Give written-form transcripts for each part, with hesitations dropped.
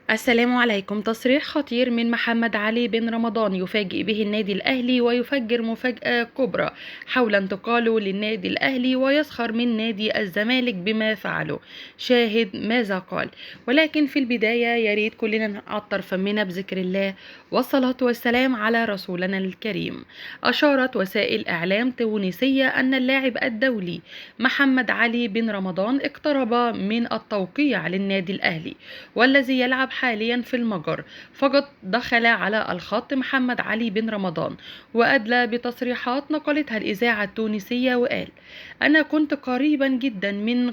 السلام عليكم. تصريح خطير من محمد علي بن رمضان يفاجئ به النادي الأهلي ويفجر مفاجأة كبرى حول انتقاله للنادي الأهلي ويسخر من نادي الزمالك بما فعله. شاهد ماذا قال. ولكن في البداية يا ريت كلنا نعطر فمنا بذكر الله والصلاة والسلام على رسولنا الكريم. أشارت وسائل إعلام تونسية أن اللاعب الدولي محمد علي بن رمضان اقترب من التوقيع للنادي الأهلي والذي يلعب حاليا في المجر، فقد دخل على الخط محمد علي بن رمضان وأدلى بتصريحات نقلتها الإذاعة التونسية وقال: أنا كنت قريبا جدا من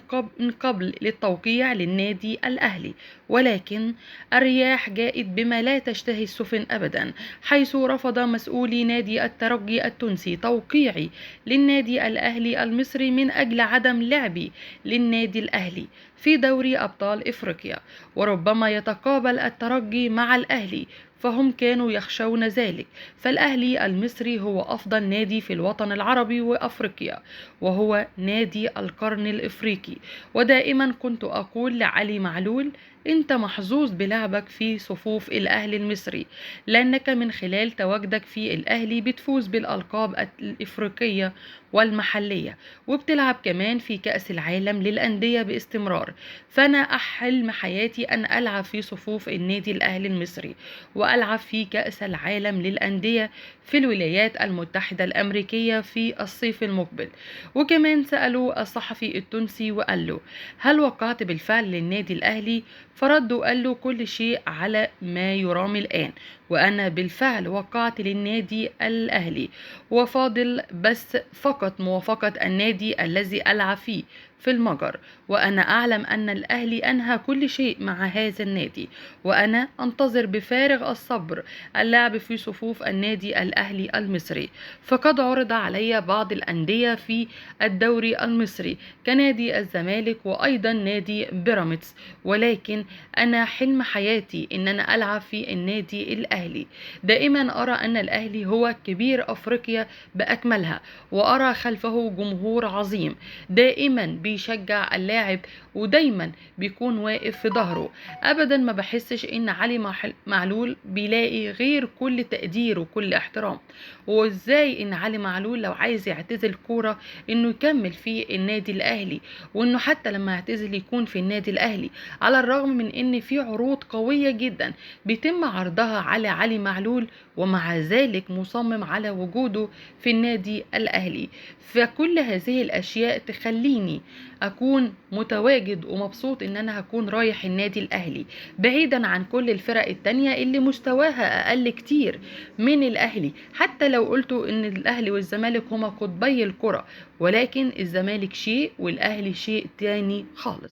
قبل للتوقيع للنادي الأهلي، ولكن الرياح جاءت بما لا تشتهي السفن أبدا، حيث رفض مسؤولي نادي الترجي التونسي توقيعي للنادي الأهلي المصري من أجل عدم لعبي للنادي الأهلي في دوري أبطال إفريقيا، وربما يتقابل الترجي مع الأهلي فهم كانوا يخشون ذلك. فالأهلي المصري هو أفضل نادي في الوطن العربي وأفريقيا، وهو نادي القرن الإفريقي، ودائما كنت أقول لعلي معلول: أنت محظوظ بلعبك في صفوف الأهلي المصري، لأنك من خلال تواجدك في الأهلي بتفوز بالألقاب الإفريقية والمحلية، وبتلعب كمان في كأس العالم للأندية باستمرار. فأنا أحلم حياتي أن ألعب في صفوف النادي الأهلي المصري وألعب في كأس العالم للأندية في الولايات المتحدة الأمريكية في الصيف المقبل. وكمان سألوا الصحفي التونسي وقال له: هل وقعت بالفعل للنادي الأهلي؟ فرد وقال له: كل شيء على ما يرام الآن، وأنا بالفعل وقعت للنادي الأهلي، وفاضل بس فقط موافقة النادي الذي ألعب فيه في المجر، وأنا أعلم أن الأهلي أنهى كل شيء مع هذا النادي، وأنا أنتظر بفارغ الصبر اللعب في صفوف النادي الأهلي المصري. فقد عرض علي بعض الأندية في الدوري المصري كنادي الزمالك وأيضا نادي بيراميدز، ولكن أنا حلم حياتي إن أنا ألعب في النادي الأهلي. دائما أرى أن الأهلي هو كبير أفريقيا بأكملها، وأرى خلفه جمهور عظيم دائما بيشجع اللاعب ودايما بيكون واقف في ظهره. ابدا ما بحسش ان علي معلول بيلاقي غير كل تقدير وكل احترام. وازاي ان علي معلول لو عايز يعتزل كورة انه يكمل في النادي الاهلي، وانه حتى لما يعتزل يكون في النادي الاهلي، على الرغم من ان في عروض قوية جدا بيتم عرضها على علي معلول، ومع ذلك مصمم على وجوده في النادي الاهلي. فكل هذه الاشياء تخليني اكون متواجد ومبسوط ان انا هكون رايح النادي الاهلي، بعيدا عن كل الفرق التانية اللي مستواها اقل كتير من الاهلي. حتى لو قلتوا ان الاهلي والزمالك هما قطبي الكرة، ولكن الزمالك شيء والاهلي شيء تاني خالص.